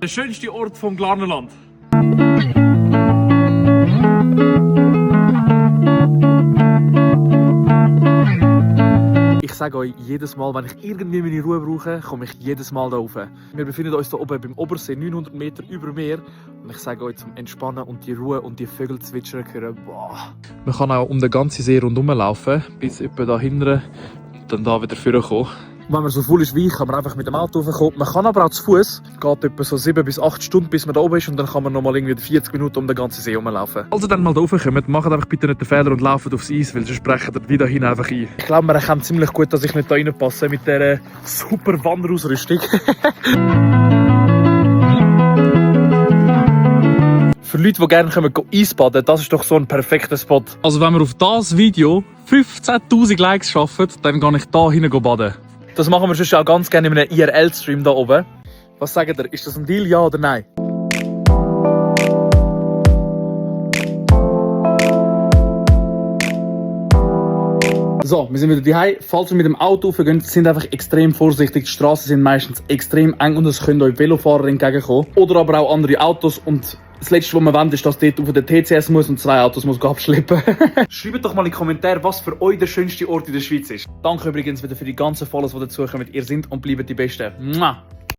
Der schönste Ort vom Glarnerland. Ich sage euch, jedes Mal, wenn ich irgendwie meine Ruhe brauche, komme ich jedes Mal da rauf. Wir befinden uns hier oben beim Obersee, 900 Meter über Meer. Und ich sage euch, zum Entspannen und die Ruhe und die Vögel zwitschern hören, boah. Man kann auch um den ganzen See rundherum laufen, bis etwa da hinten, dann da wieder vorkommen. Wenn man so voll ist wie ich, kann man einfach mit dem Auto raufkommen. Man kann aber auch zu Fuß. Es geht etwa so 7 bis 8 Stunden, bis man da oben ist. Und dann kann man nochmal irgendwie 40 Minuten um den ganzen See herumlaufen. Also dann mal da raufkommt, macht einfach bitte nicht den Fehler und lauft aufs Eis, weil sonst brechen ihr wieder hin einfach ein. Ich glaube, man erkennt ziemlich gut, dass ich nicht da reinpasse mit dieser super Wanderausrüstung. Für Leute, die gerne Eisbaden, das ist doch so ein perfekter Spot. Also wenn wir auf das Video 15'000 Likes schaffen, dann gehe ich da hinten baden. Das machen wir sonst auch ganz gerne in einem IRL-Stream da oben. Was sagt ihr? Ist das ein Deal, ja oder nein? So, wir sind wieder daheim. Falls ihr mit dem Auto raufgeht, sind einfach extrem vorsichtig. Die Straßen sind meistens extrem eng und es können euch Velofahrer entgegenkommen. Oder aber auch andere Autos. Und das Letzte, was man wollen, ist, dass dort auf den TCS muss und 2 Autos muss abschleppen. Schreibt doch mal in die Kommentare, was für euch der schönste Ort in der Schweiz ist. Danke übrigens wieder für die ganzen Follows, die dazukommen. Ihr seid und bleibt die Besten. Mua.